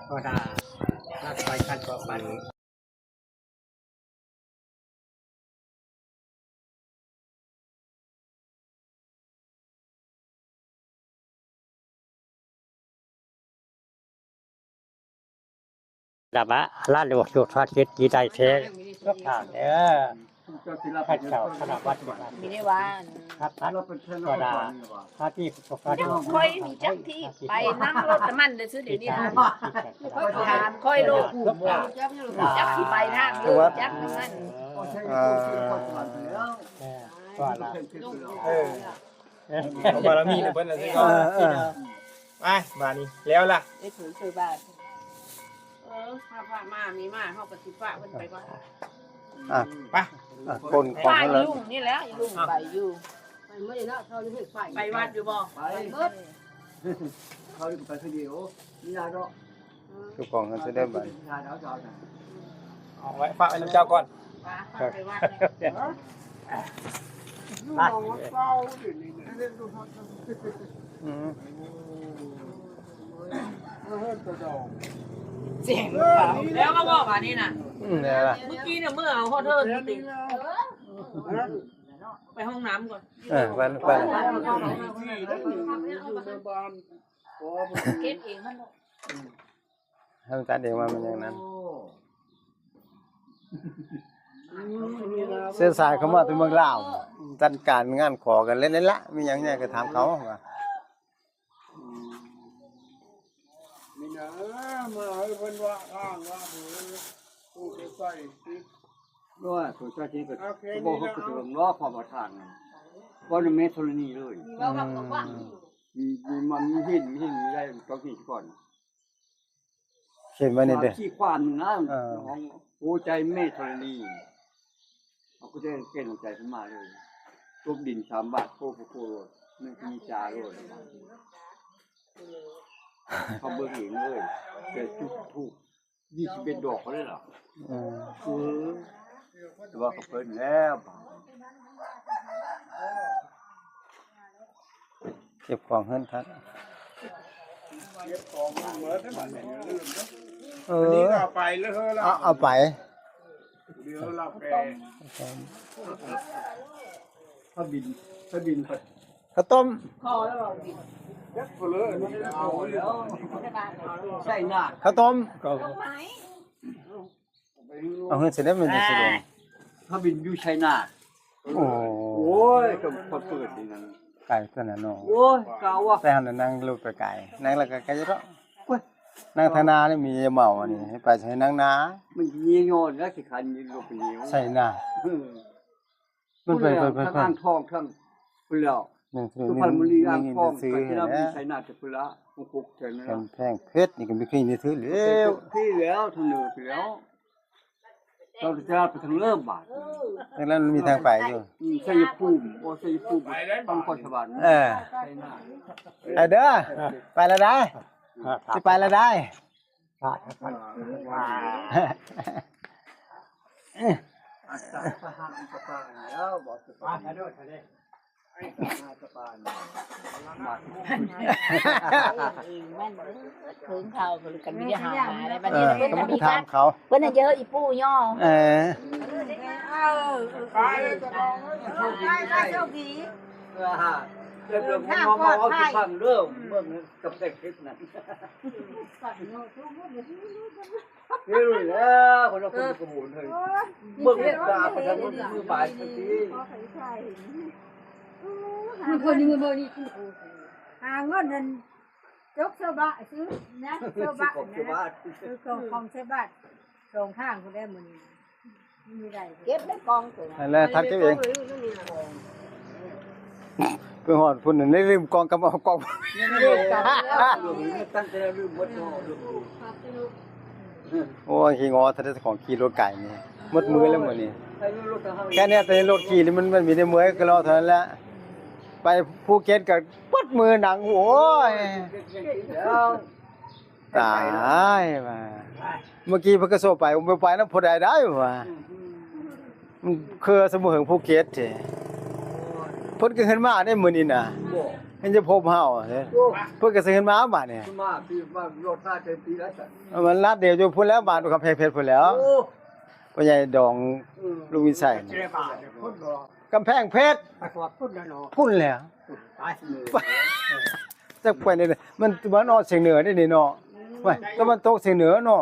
ກໍໄດ້ ລາດໄປຂັ້ນຕໍ່ໄປ. ລະບະ ລາດຫຼວງຢູ່ທາດເຈັດ ທີ່ໄດ້ແທ້ ທຸກທ່ານເດີ. ຂ້າພະເຈົ້າຄະນະວັດ ມີໄດ້ວ່າ ພະພັດ ກໍລາ ພະທີ່ ຂ້ອຍມີຈັກທີ່ໄປນຳລົດນ້ຳມັນເດີ ດຽວນີ້ນະ ຂ້ອຍຖາມຂ້ອຍໂລດ ຈັກຊິໄປທາງເດີ ຈັກນັ້ນ ເອີ ກໍລາ ເອີ ເອົາບາລະມີນຳເພິ່ນນະຊິ ເອີ ເອີ ໄປ ບາດນີ້ແລ້ວລະ ໄດ້ຖືກຄືບາດ ເອີ ຖ້າພະມາມີມາ ເຮົາກໍຊິພາເພິ່ນໄປກ່ອນ ອ່ະ ໄປ ອ່ະ ຄົນຂອງເພິ່ນລະ ລຸງນີ້ແຫຼະ ລຸງໄປຢູ່ ໄປໝົດເນາະ ເຂົາເຮັດໄປ ໄປວັດຢູ່ບໍ່? ໄປໝົດ ເຂົາໄປຄົນດຽວ ມີຫຼາຍດອກ ເຈົ້າຂອງເຮືອນຊິໄດ້ບາດ ເອົາໄວ້ ຝາກໄວ້ນຳເຈົ້າກ່ອນ ອືມ ແລ້ວກໍບອກວ່ານີ້ນະ ອືມ ແລ້ວລະ ມື້ກີ້ນະ ເມື່ອເອົາຮອດເທີນຕິ ໄປຫ້ອງນ້ຳກ່ອນ ເອີ ໄປ ໄປ ເກັບເອງມັນ ໃຫ້ມັນຈັດເອງວ່າມັນຫຍັງນັ້ນ ເຊື້ອສາຍເຂົ້າມາແຕ່ເມືອງລາວ ຈັດການງານຂໍກັນເລີຍລະ ມີຫຍັງແດ່ກໍຖາມເຂົາວ່າ ອືມ ນີ້ນະ ມາໃຫ້ເພິ່ນວ່າທາງວ່າເບີ ຜູ້ໄປໃສ່ຕິ ໂອ້ຍ ຜູ້ໃສ່ຕິກໍບໍ່ເຮົາກໍເຖິງເນາະ ຄວາມວ່າທາງນັ້ນ ເວົ້ານຳແມ່ທໍລະນີເລີຍ ອືມ ມີ ມີ ມັນມີຫີນ ມີຫີນ ມີໄດ້ຕ້ອງຫີນກ່ອນ ເຫັນບໍ່ນີ້ເດ້ ທີ່ຄວາມນະ ເອີ ຂອງຫົວໃຈແມ່ທໍລະນີ ເຮົາກໍໄດ້ເປັນຫົວໃຈຂຶ້ນມາເລີຍ ຕົກດິນສາມບາດ ໂຄໂຄໂຄໂລດ ມັນມີຈາໂລດ ເຮົາເບິ່ງເອງເລີຍ ແຕ່ຈຸດທູບ ຍີ່ສິບເອັດດອກເລີຍລະ ອືມ ເອີ ແຕ່ວ່າກໍເພິ່ນແລ້ວ ເກັບຂອງເຮືອນທ່ານ ເກັບຂອງເງິນເໝິດ ເອີ ອັນນີ້ກໍເອົາໄປເລີຍເຮີລະ ເອົາ ເອົາໄປ ດຽວລະແປ ພະບິນ ພະບິນ ເຂົ້າຕົ້ມ ເອົາແລ້ວ ໃສ່ໜ້າ ເຂົ້າຕົ້ມ ເອົາເຮືອນຊິໄດ້ແມ່ນຊິລົງ ພະບິນຢູ່ໄຊນາດ ໂອ້ ໂອ້ຍ ກໍເປີດນີ້ນັ້ນ ໄກຂະໜາດນັ້ນ ໂອ້ຍ ກະວ່າ ໄປຫັ້ນນະ ນັ່ງລົດໄປໄກ ນັ່ງແລ້ວກໍໄກຢູ່ດອກ ໂອ້ຍ ນັ່ງທາງໜ້ານີ້ມີເມົາອັນນີ້ ໃຫ້ໄປໃສ່ນັ່ງໜ້າ ມັນຍີ່ຍໍແລ້ວຊິຄັນລົດໄປນີ້ ໃສ່ໜ້າ ເອີ ມັນໄປ ໄປ ໄປ ທາງອ່າງທອງ ທາງພຸ້ນແລ້ວ ສຸພັນບຸລີ ອ່າງທອງ ການຈະນະບູລີ ໄຊນາດ ພຸ້ນລະ ຫົກຫົກແສນ ກຳແພງເພັດນີ້ກໍມີຄືນນີ້ຖືແລ້ວ ຄືແລ້ວ ທາງເໜືອໄປແລ້ວ ເຈົ້າຈະໄປທາງເລີ່ມບາດ ທາງນັ້ນມັນມີທາງໄປຢູ່ ອືມ ໄຊຍະພູມ ໂອ້ ໄຊຍະພູມ ນະຄອນສະຫວັນ ເອີ ໄຊນາດ ໄປເດີ ໄປລະໄດ໋ ຊິໄປລະໄດ໋ ເຖິງເຂົາກໍເລີຍກັນ ມີແຕ່ຫາມາແລ້ວ ບັດນີ້ເພິ່ນກໍມີ ເອີ ກໍມາຖາມເຂົາ ເພິ່ນຍັງເຈີອີ່ປູ່ຍໍ ເອີ ໂຊກດີ ເອີ ເດີນທາງປອດໄພ ເບິ່ງກັບແຕ່ຄລິບນັ້ນ ນີ້ແຫຼະ ຄົນລະຄົນກໍໂຫນເຮີ້ຍ ເບິ່ງຕາໄປທາງມື້ບ່າຍ ເມື່ອຄືນນີ້ ເມື່ອຄືນນີ້ ຫາເງິນນັ້ນ ຈົກເສື້ອບາດຊື້ນະ ເສື້ອບາດນະ ຂອງເສື້ອບາດ ສອງຂ້າງພຸ້ນແຫຼະມື້ນີ້ ເກັບໃນກ່ອງຕົວນັ້ນ ນັ້ນແຫຼະ ທັດເກັບເອງ ໄປຮອດພຸ້ນໄດ້ລືມກ່ອງ ກັບມາເອົາກ່ອງ ຕັ້ງແຕ່ລືມໝົດເນາະ ລືມ ໂອ້ຍ ຂີ້ງໍ ຖ້າໄດ້ຂອງຂີ່ລົດໄກນີ້ ໝົດມື້ແລ້ວມື້ນີ້ ແຄ່ນີ້ແຕ່ລົດຂີ່ນີ້ມັນ ມັນມີແຕ່ເມື່ອຍກໍລໍເທົ່ານັ້ນແຫຼະ ໄປພູເກັດກໍໝົດມື້ໜັງ ໂອ້ຍ ຕາຍວ່າ ເມື່ອກີ້ເພິ່ນກໍໂຊໄປ ບໍ່ໄປນຳຜູ້ໃດໄດ້ວ່າ ມັນຄືສະເໝີຫຶງພູເກັດເດ້ ເພິ່ນກໍຂຶ້ນມາໃນມື້ນີ້ນະ ບໍ່ ເຫັນຈະພົບເຮົາເດ້ ໂອ້ ເພິ່ນກໍຊິຂຶ້ນມາບາດນີ້ ຂຶ້ນມາ ທີ່ມາລົດມາເຕັມປີແລ້ວຊັ້ນ ເອີ ມັນລັດດຽວຢູ່ພຸ້ນແລ້ວ ບ້ານກຳແພງເພັດພຸ້ນແລ້ວ ໂອ້ ພໍ່ໃຫຍ່ດອງ ເອີ ລຸງວິໄຊ ຊິໄດ້ມາພຸ້ນບໍ່ ກຳແພງເພັດ ໄປຮອດພຸ້ນແລ້ວເນາະ ພຸ້ນແລ້ວ ໄປ ຈັກໄປນີ້ ມັນ ມັນອອກສຽງເໜືອເດ້ນີ້ເນາະ ອືມ ໄປຕາເວັນຕົກສຽງເໜືອເນາະ.